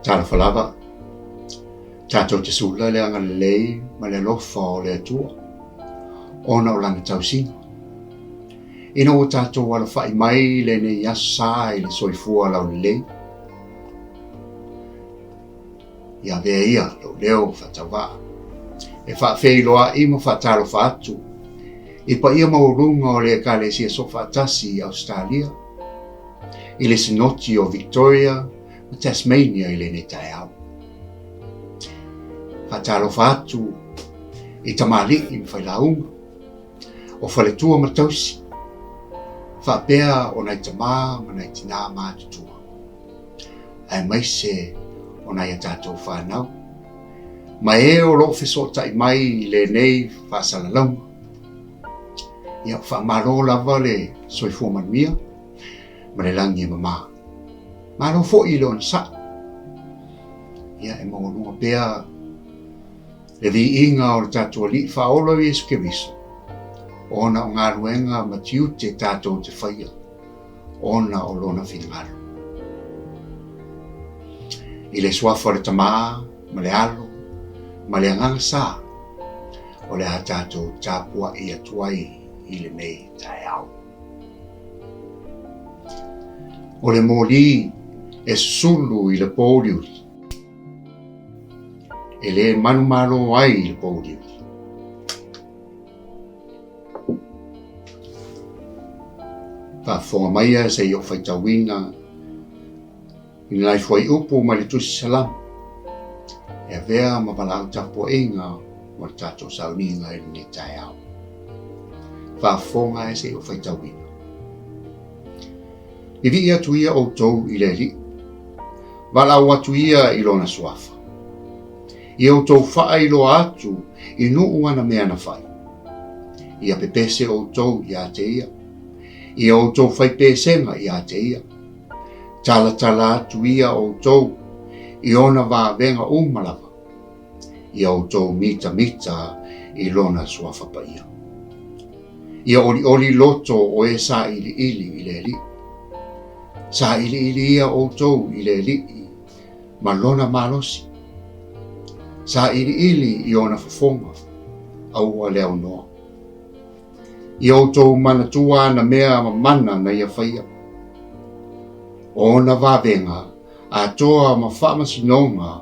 Talofa lava, tatou te sula le agalelei ma le alofa o le Atua, ona o lana tausiga. Ina ua tatou alafai mai lenei aso sa i le soifua laulelei, ia avea ia lou leo faatauvaa e faafeiloai ma faatalofa atu i paia maualuga o le Ekalesia Soofaatasi i Ausetalia, i le Sinoti o Victoria ma Tasmania i lenei taeao. Faatalofa atu i tamalii ma failauga, o faletua ma tausi, faapea o nai tamā ma nai tinā matutua, aemaise o nai a tatou fanau, ma e o lo o fesootai mai i lenei faasalalauga. Ia, faamalo lava le soifua manuia ma le lagi e mama. Malo foi i le onosai. Ia, e maualuga pea le viiga o le tatou Alii Faaola o Iesu Keriso, ona o galuega ma tiute tatou te faia ona o Lona finagalo. I le suafa o le Tamā ma le Alo ma le Agaga Sa, o le a tatou tapuai atu ai i lenei taeao. O le moli e susulu i le pōuliuli, e le manumalo ai i le pōuliuli. Faafofoga maia se i ou faitauina i nai fuaiupu mai le Tusi Salamo e avea ma valaau tapuaiga mo le tatou sauniga i lenei taeao. Faafofoga e se i ou faitauina. Vivii atu ia outou i le Alii, valaau atu ia i lona suafa. Ia outou faailoa atu i nuu ana mea na fai. Ia pepese outou ia te ia. Ia outou fai pesega ia te ia. Talatala atu ia outou i ona vavega uma lava. Ia outou mitamita i lona suafa paia. Ia olioli loto o e sailiili i le Alii. Sailiili ia outou i le Alii ma lona malosi. Sailiili i ona fofoga, aua le aunoa. Ia outou manatua ana mea mamana na ia faia, o ona vavega atoa ma faamasinoga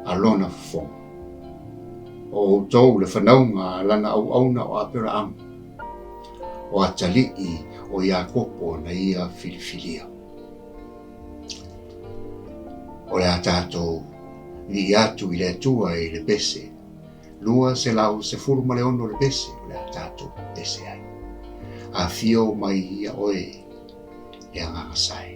a lona fofoga. O outou le fanauga a lana auauna o Aperaamo, o atalii o Iakopo na ia filifilia. O le a tatou vii atu i le Atua i le pese 216 le pese o le a tatou pese ai. Afio mai ia oe le Agaga Sae.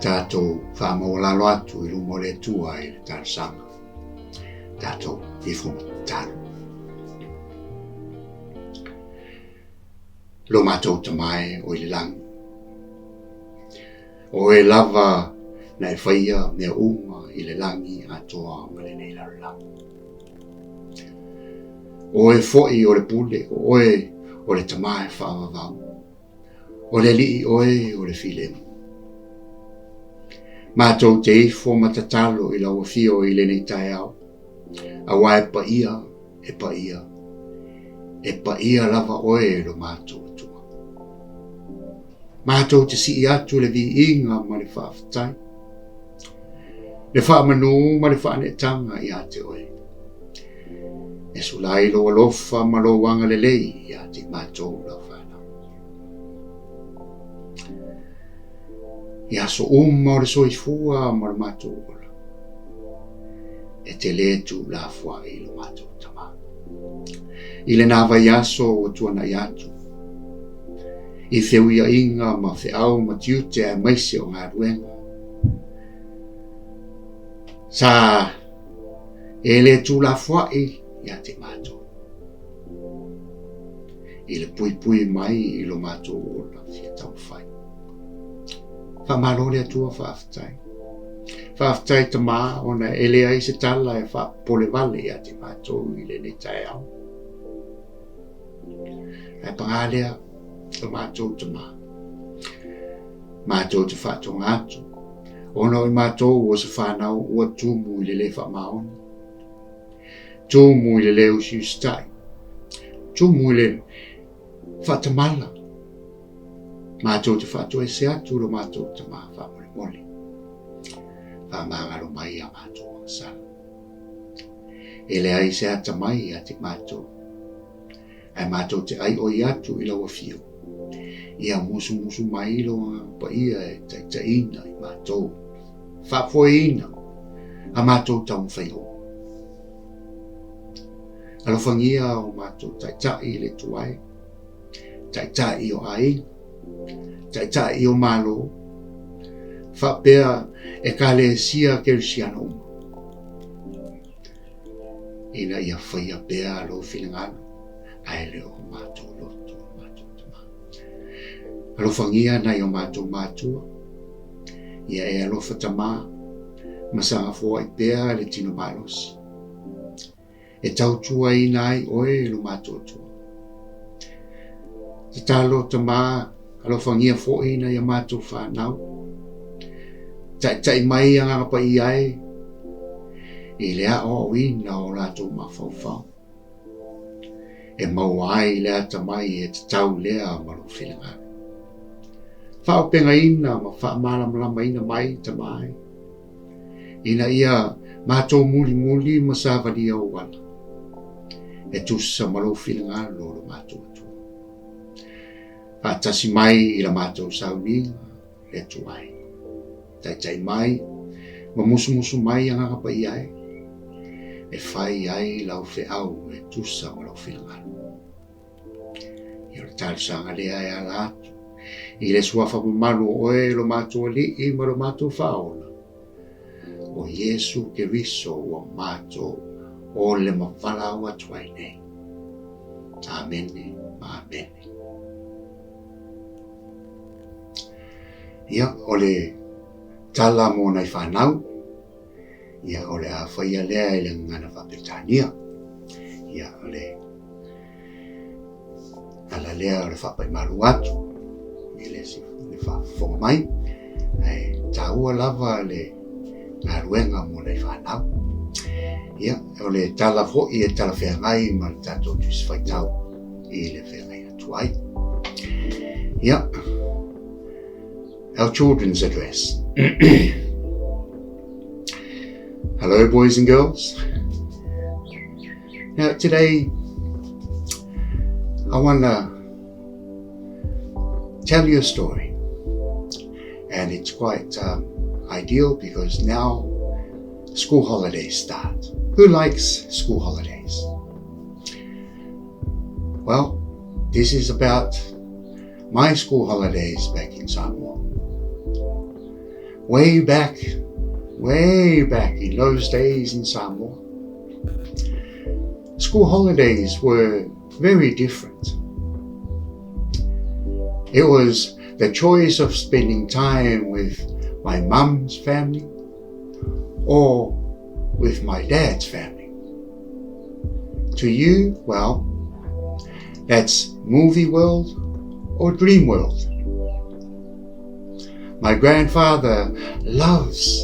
tatou faamaualalo atu i luma o le Atua i le talosaga. Tatou ifo ma tatalo. Lo matou Tama e o i le lagi, o oe lava na e faia mea uma i le lagi atoa ma lenei lalolagi. O oe foi o le pule, o oe o le Tama e faavavau. O le Alii oe o le filemu. Matou te ifo ma tatalo i lau afio i lenei taeao, aua e paia, e paia, e paia lava oe e lo matou Atua. Matou te sii atu le viiga ma le faafetai, le faamanu ma le faaneetaga ia te oe. E sula ai lou alofa ma lou agalelei ia te matou lau fanau. I aso uma o le soifua ma le matou ola, e te lē tuulafoai i lo matou Tama. I lena vaiaso ua tuanai atu, i feuiaiga ma feau ma tiute aemaise o galuega, sa e lē tuulafoai ia te matou. I le puipui mai i lo matou ola fia taumafai. Faamalo le Atua, faafetai. Faafetai Tama ona e leai se tala e faapopole vale ia te matou i lenei taeao. Ae paga lea lo matou Tama. Matou te faatoga atu, ona o i matou o se whanau ua tumu i le le faamaoni. Tumu i le le usiusitai. Tumu i le faatamala. Matou te faatoese atu lo matou Tama faamolemole. Faamagalo mai a matou agasala. E leai se atamai ia te matou, ae matou te aioi atu i lau afio, ia musumusu mai lou Agaga Paia e taitaiina i matou, faafoeina a matou taumafaiga uma. Alofagia o matou taitai i le Atua e, taitai o aiga, taitai o Malo, faapea Ekalesia Kerisiano uma, ina ia faia pea lou finagalo, ae le o matou loto o matou Tama. Alofagia nai o matou matua, ia e alofa Tama, ma sagafoai pea le tino malosi. E tautuaina ai oe i lo matou Atua. Tatalo Tama, alofagia foi nai a matou whanau. Taitai mai Agaga Paia e, i le aoaoina o latou mafaufau. E maua ai le atamai e tatau lea ma lou finagalo. Faaopegaina ma faamalamalamaina mai Tama e, ina ia matou mulimuli ma savalia ou ala, e tusa ma lou finagalo o lo matou Atua. Faatasi mai i la matou sauniga le Atua e. Taitai mai ma musumusu mai Agaga Paia e, e fai ai lau feau e tusa ma lou finagalo. Ia o le talosaga lea e ala atu i le suafa mamalu o oe lo matou Alii ma lo matou Faaola, o Iesu Keriso ua matou ole ma valaau atu ai nei. Amene ma amene. Ia, o le tala mo nai whanau, ia, o le a whaia lea i le gagana Faa-Peretania. Ia, o le ala lea o le faapaimalu atu i le, le faafofoga mai. Ae taua lava le galuega mo nai whanau. Ia, o le tala foi e talafeagai ma le tatou Tusi Faitau i le feagai atu ai. Ia, our children's address. Hello, boys and girls. Now, today, I want to tell you a story. And it's quite ideal because now school holidays start. Who likes school holidays? Well, this is about my school holidays back in Samoa. Way back, way back in those days in Samoa, school holidays were very different. It was the choice of spending time with my mum's family or with my dad's family. To you, well, that's movie world or dream world. My grandfather loves,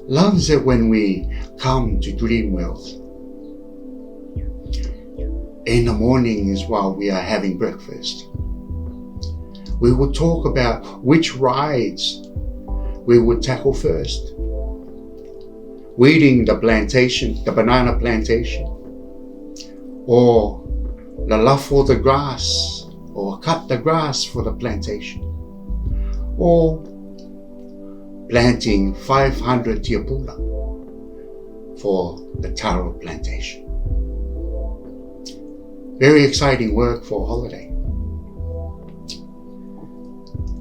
loves it when we come to dream world. In the mornings while we are having breakfast, we will talk about which rides we would tackle first. Weeding the plantation, the banana plantation, or the love for the grass, or cut the grass for the plantation, or planting 500 tiapula for the taro plantation. Very exciting work for a holiday.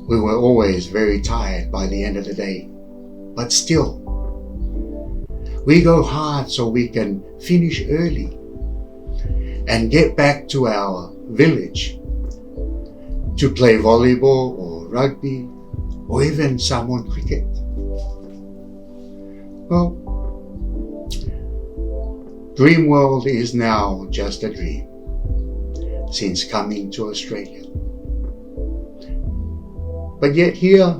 We were always very tired by the end of the day, but still, we go hard so we can finish early and get back to our village to play volleyball or rugby or even Samoan cricket. Well, Dream World is now just a dream since coming to Australia. But yet here,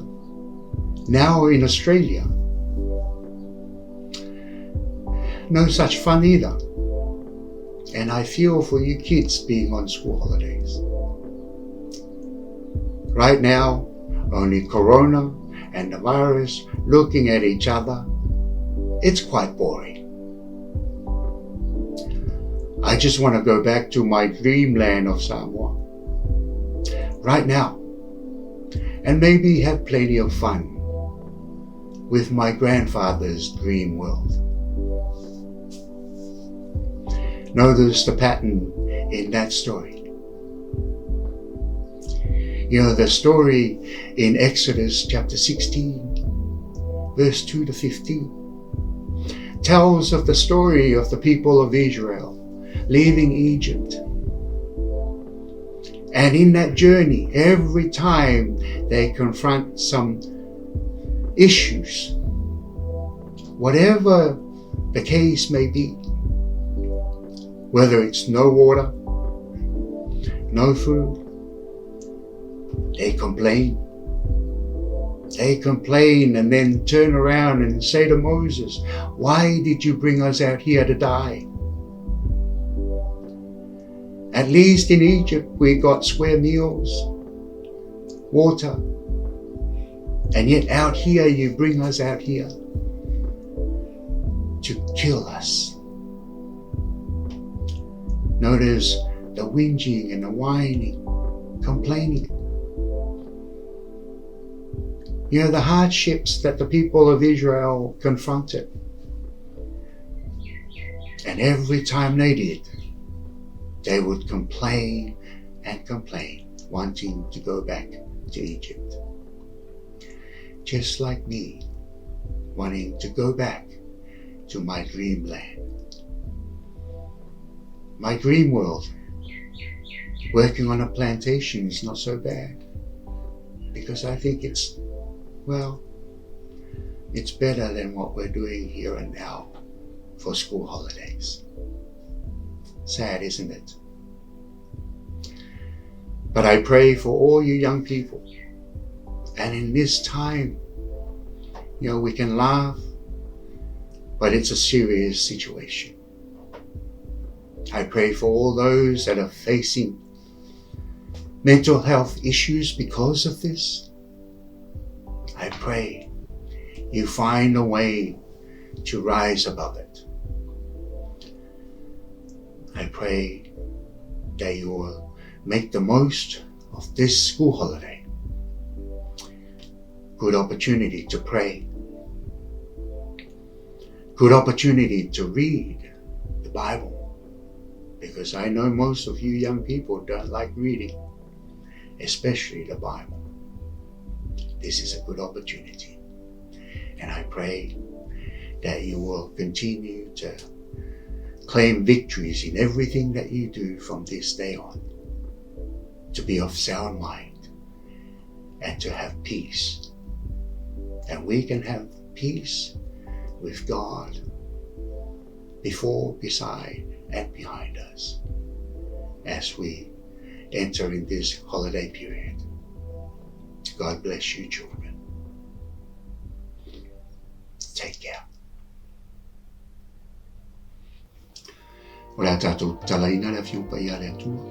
now in Australia, no such fun either. And I feel for you kids being on school holidays. Right now, only Corona and the virus looking at each other. It's quite boring. I just want to go back to my dreamland of Samoa right now and maybe have plenty of fun with my grandfather's dream world. Notice the pattern in that story. You know, the story in Exodus chapter 16, verse 2 to 15, tells of the story of the people of Israel leaving Egypt. And in that journey, every time they confront some issues, whatever the case may be, whether it's no water, no food, they complain. They complain and then turn around and say to Moses, Why did you bring us out here to die? At least in Egypt we got square meals, water. And yet out here you bring us out here to kill us. Notice the whinging and the whining, complaining. You know, the hardships that the people of Israel confronted. And every time they did, they would complain and complain, wanting to go back to Egypt. Just like me, wanting to go back to my dreamland. My dream world. Working on a plantation is not so bad, because I think it's, well, it's better than what we're doing here and now for school holidays. Sad, isn't it? But I pray for all you young people. And in this time, you know, we can laugh, but it's a serious situation. I pray for all those that are facing mental health issues because of this. I pray you find a way to rise above it. I pray that you will make the most of this school holiday. Good opportunity to pray. Good opportunity to read the Bible, because I know most of you young people don't like reading, especially the Bible. This is a good opportunity. And I pray that you will continue to claim victories in everything that you do from this day on, to be of sound mind and to have peace. And we can have peace with God before, beside, and behind us as we enter in this holiday period. God bless you, children. Take care. O le a tātou talaina le Afioga Paia a le Atua.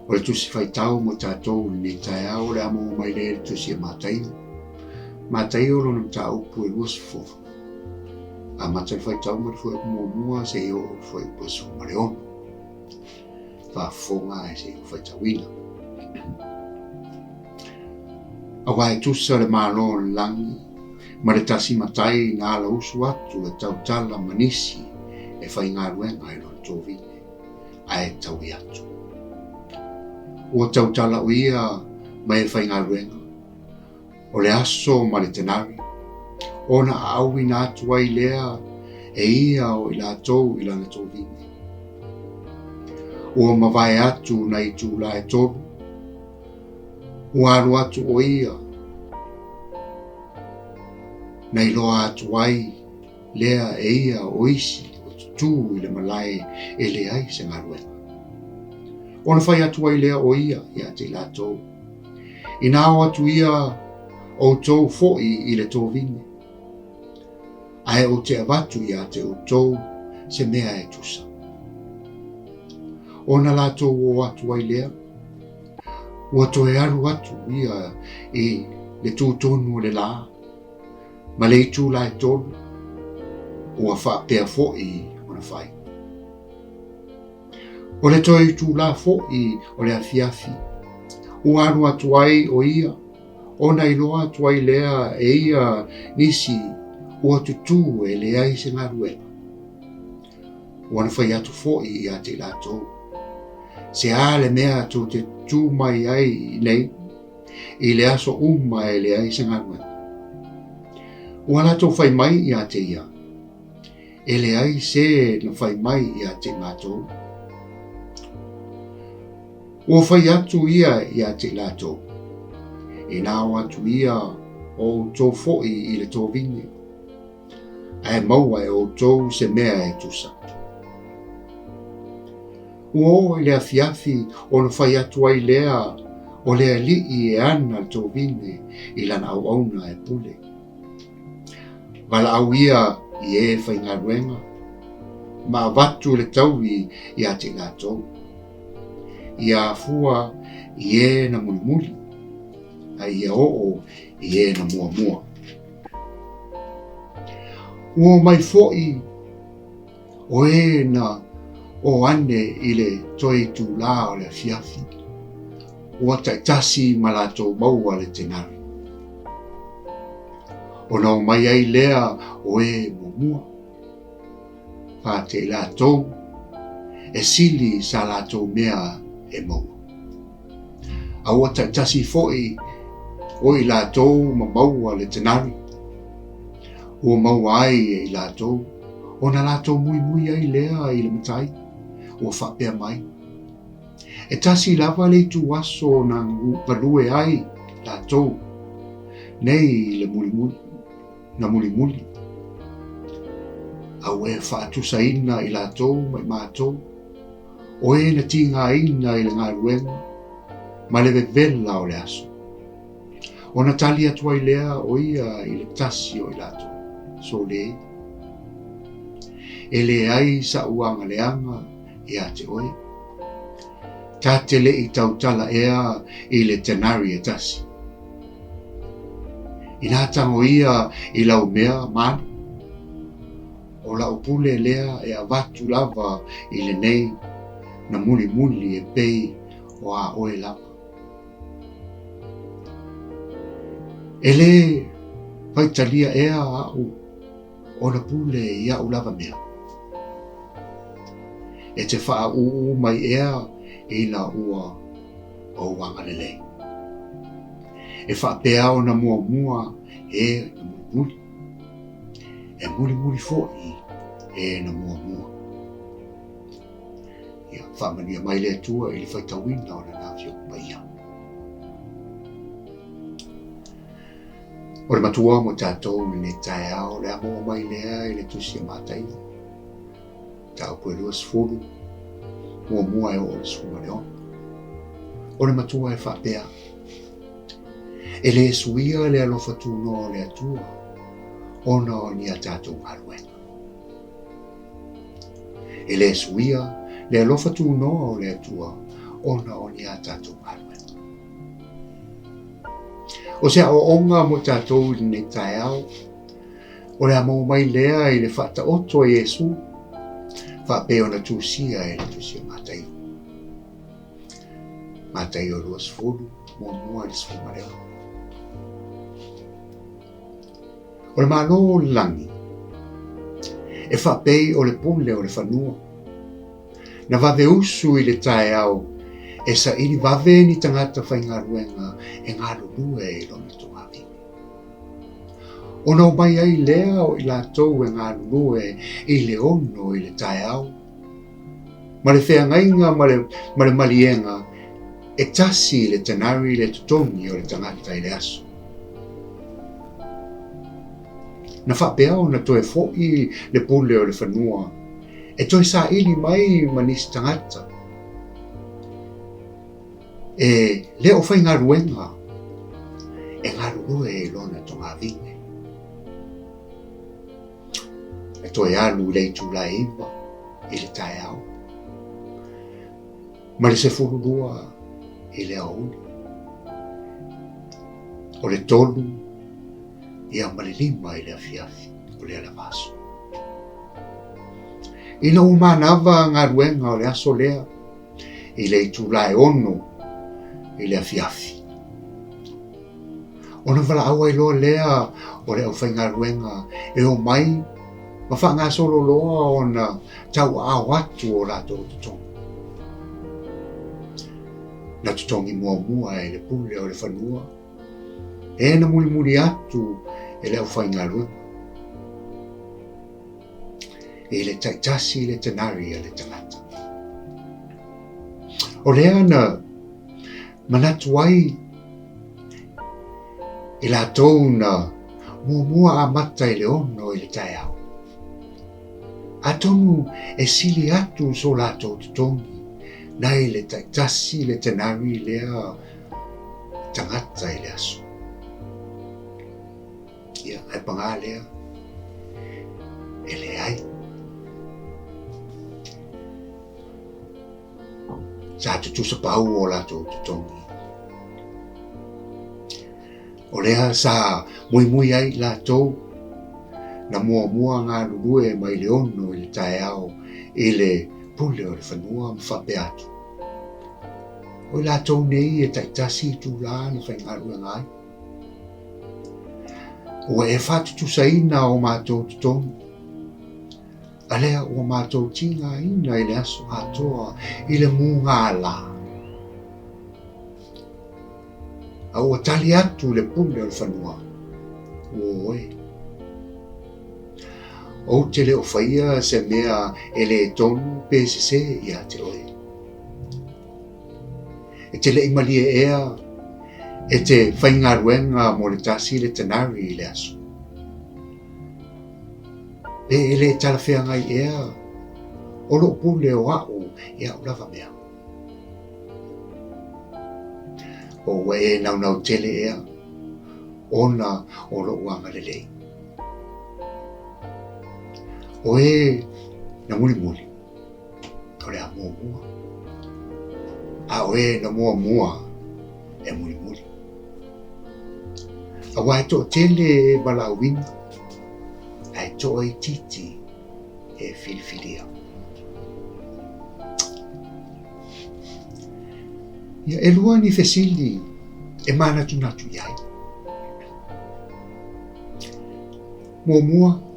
O le tusi faitau mo tātou i lenei taeao o le a maua mai lea i le tusi a Mataio. Mataio lona mataupu e 20. Amata le faitau mai le fuaiupu muamua seia oo i le fuaiupu e 16. Faafofoga ae se i ou faitauina. Aua e tusa le Malo o le lagi ma le tasi matai na alausu atu e tautala ma nisi e faigaluega i lona tovine, ae taui atu. Ua tautala o ia ma e faigaluega, o le aso ma le tenari, ona aauina atu ai lea e ia o i latou i lana tovine. Ua mavae atu nai itula e tolu, ua alu atu o ia, na iloa atu ai lea e ia o isi o tutū i le malae e leai se galuega. Ona fai atu ai lea o ia ia te i latou, Inā o atu ia outou foi i le tovine, ae ou te avatu ia te outou se mea e tusa. Ona latou o atu ai lea, ua toe alu atu ia i le tūtonu o le lā, ma le itula e tolu, ua faapea foi ona fai. O le toe itula foi o le afiafi, ua alu atu ai o ia, ona iloa atu ai lea e ia nisi ua tutū e leai se galuega. Ua na fai atu foi ia te i latou, Se a le mea tou te tutū mai ai nei, i le aso uma e leai se galuega? Ua latou fai mai ia te ia, E leai se na fai mai ia te matou. Ua fai atu ia ia te latou, Inā o atu ia o outou foi i le tovine, ae maua e outou se mea e tusa. Ua oo i le afiafi ona fai atu ai lea o le alii e ana le tovine i lana auauna e pule. Valaau ia i e faigaluega, ma avatu le taui ia te i latou. Ia afua i e na mulimuli, a ia oo i e na muamua. Ua omai foi o e na o ane i le toe itulā o le afiafi, ua taitasi ma latou maua le tenari. Ona omai ai lea o e muamua, fā te i latou e sili sa latou mea e maua. A ua taitasi foi o i latou ma maua le tenari, ua maua ai e i latou, ona latou muimui ai lea i le matai, ua faapea mai, E tasi lava le ituaso na galue ai latou nei i le mulimuli, na mulimuli. A ua e faatusaina i latou ma i matou, o e na tigaina i le galuega ma le vevela o le aso. Ona tali atu ai lea o ia i le tasi o i latou, Sole, e leai sa'u agaleaga ia te oe. Ta te le i tautala ea i le tenari e tasi. Inā tago ia i lau mea ma alu, o la'u pule lea e avatu lava i lenei na mulimuli e pei o a oe lava. E lē faitalia ea a'u ona pule i a'u lava mea? E te faaūū mai ea ina ua ou agalelei? E faapea ona muamua e na mulimuli. E mulimuli foi e na muamua. Ia, faamanuia mai le Atua i le faitauina o Lana Afioga Paia. O le matua mo tatou i lenei taeao, le a maua mai lea i le tusi a Mataio. Mataupu e 20, muamua e oo i le 16. O le matua e faapea, E le suia le alofa tunoa o le Atua ona o ni a tatou galuega. E le suia le alofa tunoa o le Atua ona o ni a tatou galuega. O se aoaoga mo tatou i lenei taeao, o le a maua mai lea i le faataoto a Iesu, faapea ona tusia e le tusi a Mataio. Mataio 20, muamua i le 16. O le Malo o le lagi, e faapei o le pule o le fanua. Na vave usu i le taeao e saili vave ni tagata faigaluega e galulue i lona togavini. Ona omai ai lea o i latou e galulue i le 6 i le taeao, ma le feagaiga ma le, ma le maliega e tasi le tenari le totogi o le tagata i le aso. Na faapea ona toe fo'i le pule o le fanua e toe saili mai ma nisi tagata e le o faigaluega e galulue i lona togavine. E toe alu i le itula e 9 i le taeao ma le 12 i le aoauli. O le 3 ia ma le 5 i le afiafi o lea lava aso. Ina ua manava galuega o le aso lea i le itula e 6 i le afiafi, ona valaau ai loa lea o le aufaigaluega e omai ma faagasolo loa ona tauaao atu o latou totogi. Na totogi muamua e le pule o le fanua, e na mulimuli atu e le aufaigaluega. I le taitasi le tenari a le tagata. O lea na manatu ai i latou na muamua amata i le 6 i le taeao. Atonu e sili atu so latou totogi nai le taitasi le tenari lea tagata i le aso. Ia, ae pagā lea, e leai. Sa tutusa pau o latou totogi. O lea sa muimui ai latou na muamua galulue mai le 6 i le taeao i le pule o le fanua ma faapea atu. O i latou nei e taitasi itula na faigaluega ai. Ua e faatutusaina o matou totogi, a lea ua matou tigaina i le aso atoa i le mugala. A ua tali atu le pule o le fanua, ua oe. Ou te le o faia se mea e le tonu pe sesē ia te oe. E te le i malie ea e te faigaluega mo le tasi le tenari i le aso. Pe e le talafeagai ea o lou pule o a'u i a'u lava mea. Po ua e naunau tele ea ona o lou agalelei. O e na mulimuli o le a muamua, a o e na muamua e mulimuli. Aua e toatele e valaauina, ae toaitiiti e filifilia. Ia, e lua ni fesili e manatunatu i ai. Muamua,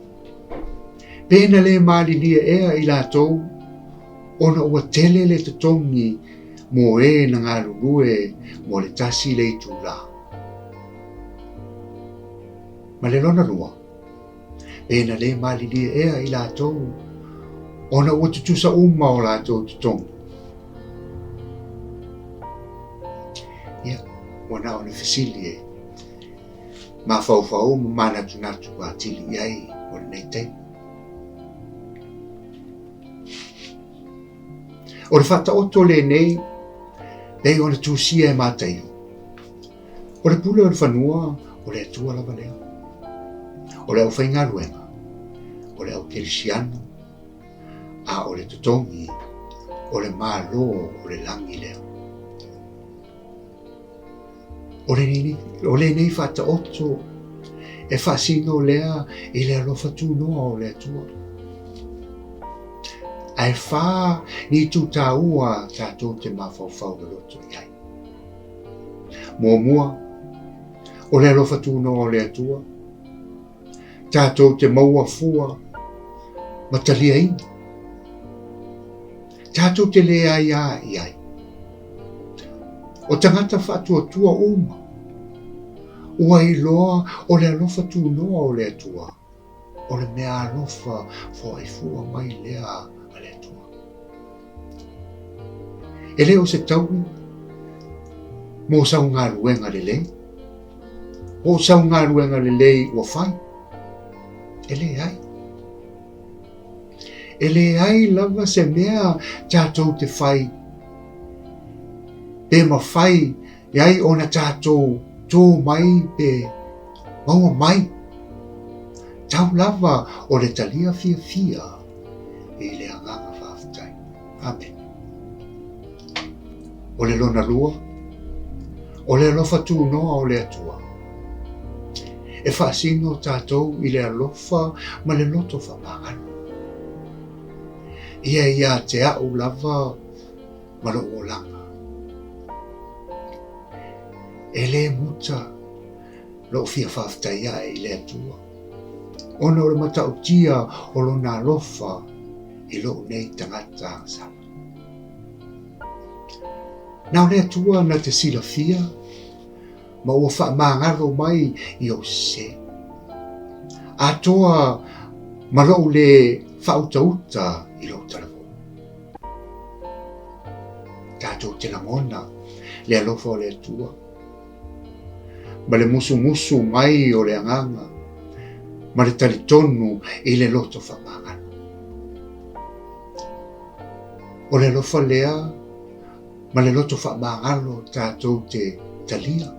Pe na le malilie ea i latou ona ua tele le totogi mo e na galulue mo le tasi le itula. Ma le lona lua, pe na lē malilie ea i latou ona ua tutusa uma o latou totogi. Ia, ua na o ni fesili e mafaufau ma manatunatu atili i ai mo lenei taimi. O le faataoto lenei pei ona tusia e Mataio. O le pule o le fanua, o le Atua lava lea. O le aufaigaluega, o le aukerisiano, a o le totogi, o le Malo o le lagi lea. O lenei, o lenei faataoto e faasino lea i le alofa tunoa o le Atua. Ae fā ni itu tāua tatou te mafaufau loloto i ai. Muamua, o le alofa tunoa o le Atua, tatou te maua fua ma taliaina. Tatou te le aiā i ai. O tagata faatuatua uma, ua iloa o le alofa tunoa o le Atua, o le mea alofa foaifua mai lea a le Atua. E le o se taui mo sau galuega lelei, po o sau galuega lelei ua fai. E leai. E leai lava se mea tatou te fai pe mafai ai ona tatou tō mai pe maua mai. Tau lava o le talia fiafia i le agaga faafetai. Amene. O le lona lua, o le alofa tunoa o le Atua. E faasino tatou i le alofa ma le loto faamagalo. Ia ia te a'u lava ma lo'u olaga. E lē muta lo'u fia faafetai ae i le Atua, ona o le matautia o Lona alofa i lo'u nei tagata agasala. Na o le Atua na te silafia ma ua faamagalo mai i ou sesē. Atoa ma lo'u lē faautauta i lou talavou. Tatou te lagona le alofa o le Atua ma le musumusu mai o le Agaga ma le talitonu i le loto faamagalo. O le alofa lea ma le loto faamagalo tatou te talia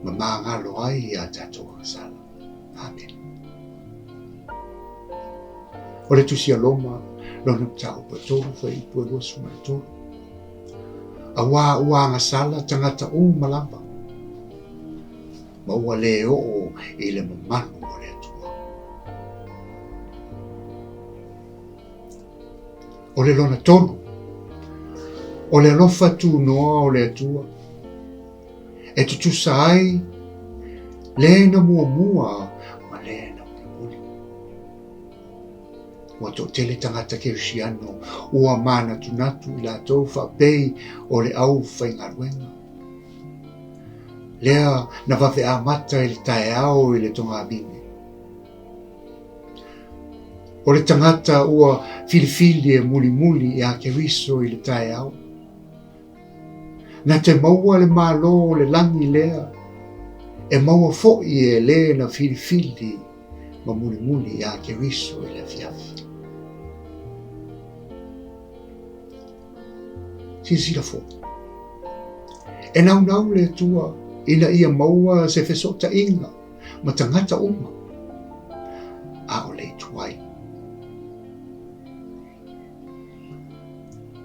ma magalo ai iā tatou agasala. Amene. O le Tusi a Roma, lona mataupu e 3, fuaiupu e 23. Auā ua agasala tagata uma lava, ma ua lē oo i le mamalu o le Atua. O le lona tolu, o le alofa tunoa o le Atua, e tutusa ai le na muamua ma le na mulimuli. Ua toatele tagata Kerisiano ua manatunatu i latou faapei o le aufaigaluega. Lea na vave amata i le taeao i le togavine. O le tagata ua filifili e mulimuli iā Keriso i le taeao. Na te maua le Malo o le lagi lea, e maua foi e le na filifili ma mulimuli iā Keriso i le afiafi. Silasila foi, e naunau le Atua ina ia maua se fesootaiga ma tagata uma, a o le itu ai.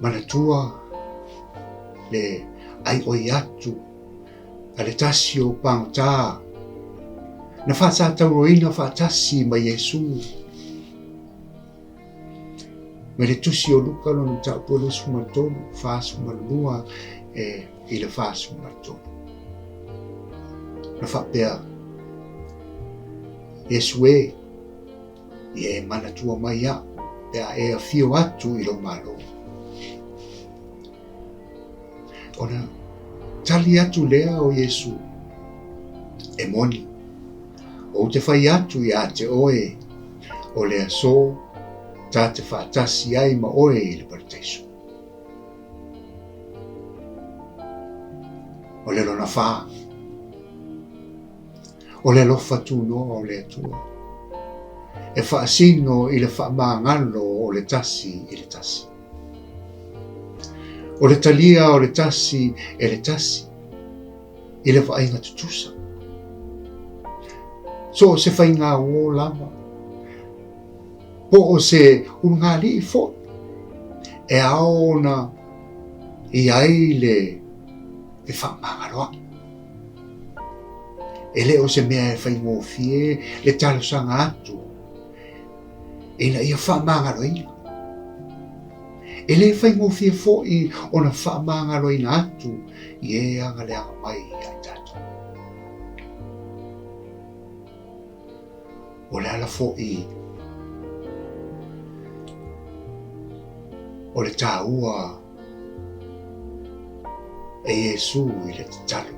Manatua le ʻaiʻoi atu a le tasi o pagota na faasatauroina faatasi ma Iesū. Mai le Tusi o Luka lona mataupu e 23, 42 e i le 43. Na faapea, Iesu e, ia e manatua mai iaʻu pe a e afio atu i lou Malo. Ona tali atu lea o Iesu, E moni. Ou te fai atu iā te oe, o le aso ta te faatasi ai ma oe i le Parataiso. O le lona whā. O le alofa tunoa o le Atua. E faasino i le faamagalo o le tasi i le tasi. O le talia o le tasi e le tasi i le vaaiga tutusa. So o se faiga uō lava, po o se ulugalii foi, e ao ona i ai le fefaamagaloa'i. E le o se mea e faigofie le talosaga atu ina ia faamagaloina. E le faigofie foi ona faamagaloina atu i e agaleaga mai ia i tatou. O le ala foi o le taua e Iesu i le tatalo.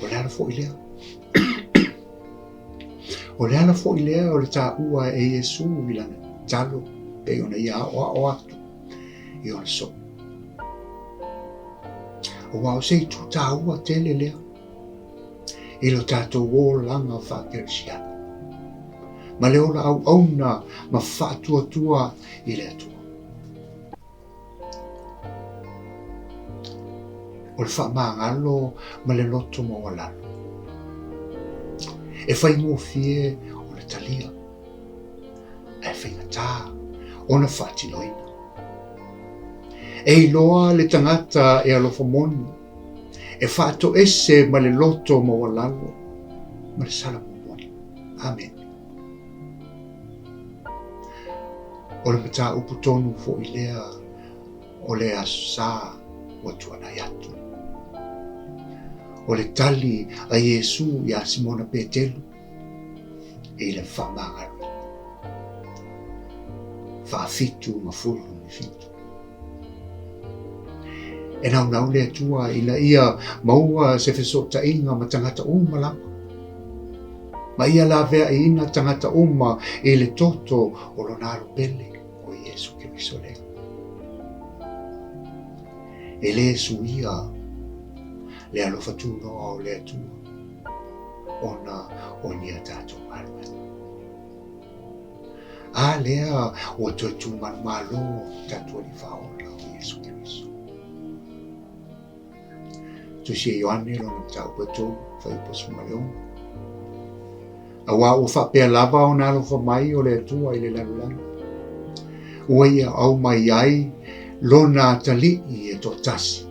O le ala foi lea. O le ala foi lea o le taua e Iesu i lana tatalo pei ona ia aoao atu i ona soo. Aua o se itu taua tele lea i lo tatou olaga faakerisiano ma le ola auauna ma faatuatua i le Atua. O le faamagalo ma le loto maualalo e faigofie ona talia ae faigata ona faatinoina. E iloa le tagata e alofa moni, e faatoese ma le loto maualalo ma le sala momoli. Amene. O le mataupu tonu foi lea o le Aso Sa ua tuanai atu. O le tali a Iesu iā Simona Petelu i le faamagaloina. Faafitu ma fulu ma fitu. E naunau le Atua ina ia maua se fesootaiga ma tagata uma lava. Ma ia laveaiina tagata uma i le toto o lona alo pele o Iesu Keriso lea. E le suia le alofa tunoa o le Atua ona o ni a tatou galuega. A lea ua toe tumanumalo tatou Alii Faaola o Iesu Keriso. Tusi e Ioane lona mataupu e 3, fuaiupu 16. Aua ua faapea lava ona alofa mai o le Atua i le lalolagi. Ua ia aumai ai lona atalii e toatasi,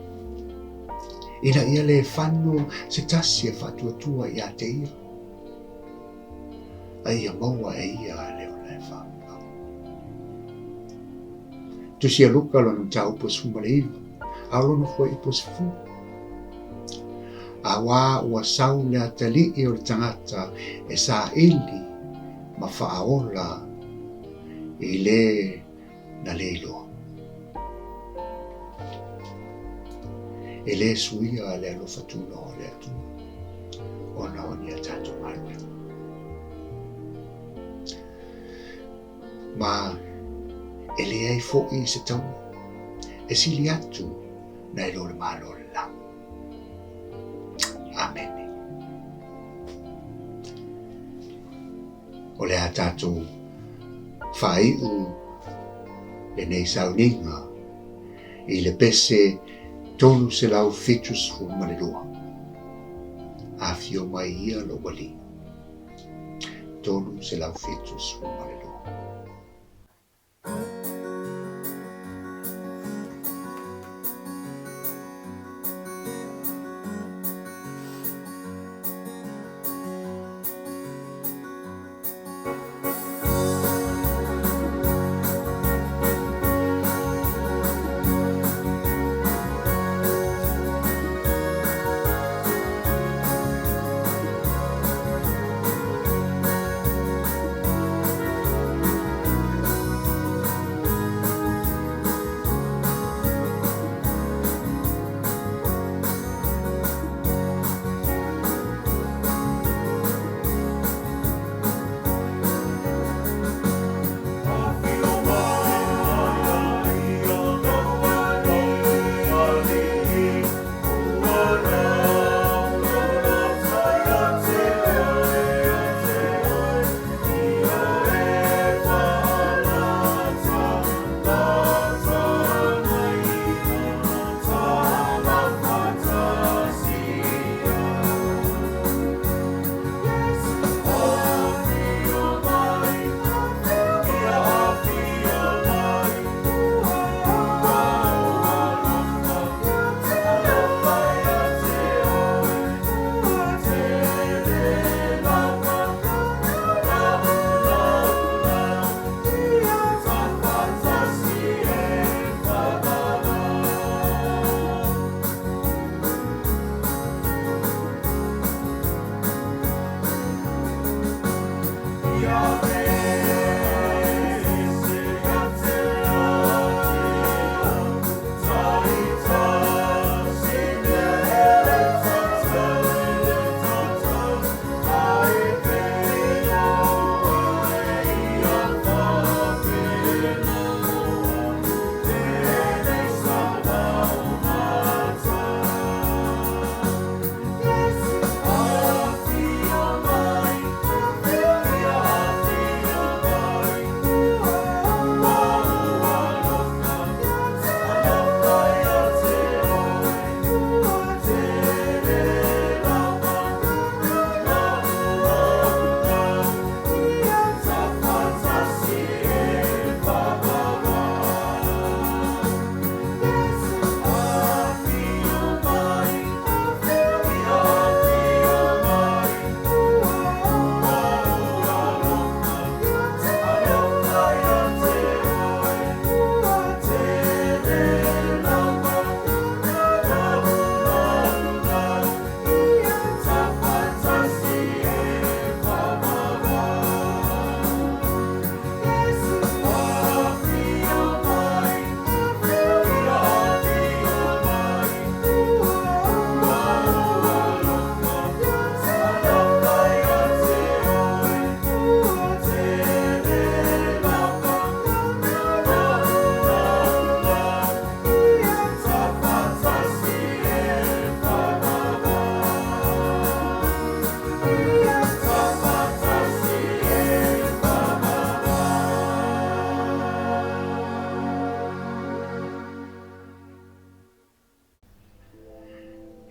ina ia le fano se tasi e faatuatua ia te ia, a ia maua e ia le ola e faavavau. Tusi a Luka lona mataupu e 19, a o lona fuaiupu e 10. Auā ua sau le atalii o le tagata e saili ma faaola i le na le iloa. E le suia le alofa tunoa o le Atua ona o ni a tatou galuega. Ma e leai foi se taui e sili atu nai lo le Malo o le lagi. Amene. O le a tatou faaiu lenei sauniga i le pese 372. Afio mai ia lou Alii. 372.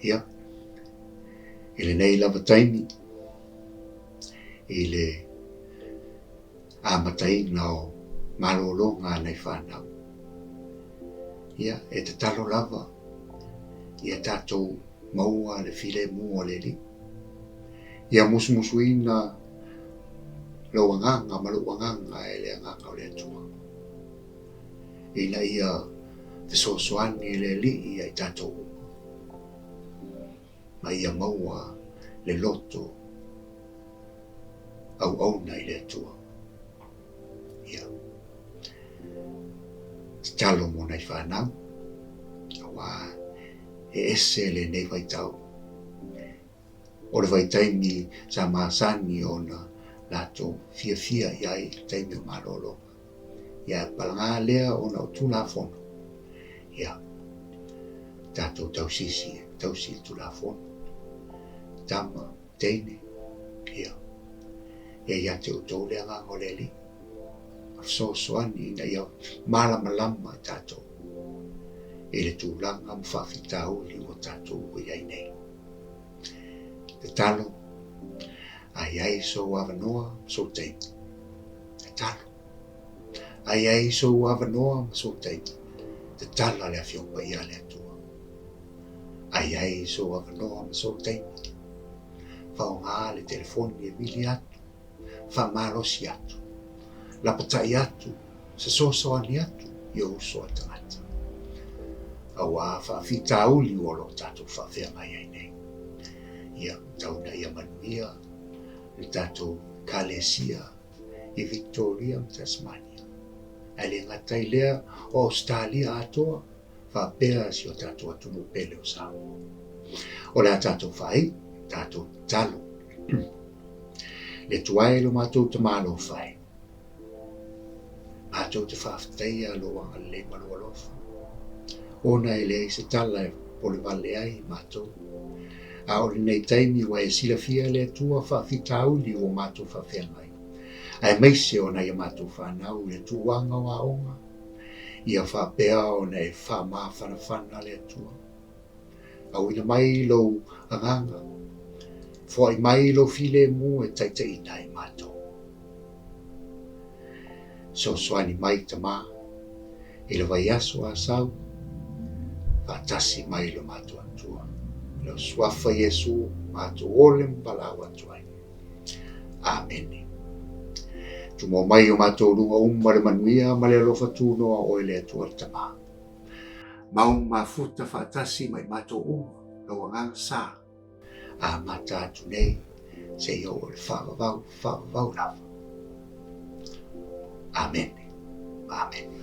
Ia, i lenei lava taimi, i le amataina o malologa a nai fanau, ia, e tatalo lava ia tatou maua le filemu o le Alii. Ia musumusuina lou agaga ma lou agaga e le agaga o le Atua, ina ia fesoasoani le Alii ia i tatou uma, ma ia maua le loto auauna i le Atua. Ia, tatalo mo nai fanau, auā e ese lenei vaitau. O le vaitaimi sa masani ona latou fiafia i ai i le taimi o malologa. Ia, palagā lea ona o Tulafono. Ia, tatou tausisi, tausi i le Tulafono. Tama, teine, ia, ia ia te outou le agaga o le Alii, ma fesoasoani ina ia malamalama i tatou i le tulaga ma faafitauli ua tatou ua i ai nei. Tatalo, a i ai sou avanoa ma sou taimi. Tatalo, a i ai sou avanoa ma sou taimi. Tatala le Afioga Paia a le Atua. A i ai sou avanoa ma sou taimi. Faaaoga le telefoni e vili atu, faamalosi atu, lapatai atu, fesoasoani atu i ou uso a tagata. Auā faafitauli ua lo tatou faafeagai ai nei. Ia, tau ina ia manuia le tatou Ekalesia i Victoria ma Tasmania. Ae le gata i lea o Ausetalia atoa, faapea si o tatou atunuu pele o Samoa. O le a tatou faaiu, tatou tatalo. Le Atua e lo matou tamalofa e. Matou te faafetaia lou agalelei ma lou alofa, ona e leai se tala e polevale ai matou. A o lenei taimi ua e silafia le Atua faafitauli ua matou faafeagai, aemaise o nai a matou fanau i le tuuaga o aoga, Ia faapea ona e faamafanafana le Atua. Auina mai lou agaga, foai mai lou filemu e taitaiina ai matou. Fesoasoani mai Tama i le vaiaso a sau, faatasi mai lo matou Atua. I lau Suafa Iesu matou ole ma valaau atu ai. Amene. Tumau mai o matou luga uma le manuia ma le alofa tunoa o oe le Atua le Tama. Mau mafuta faatasi ma i matou uma lou agaga sa amata atu nei seia oo i le faavavau, faavavau lava. Amene. Amene.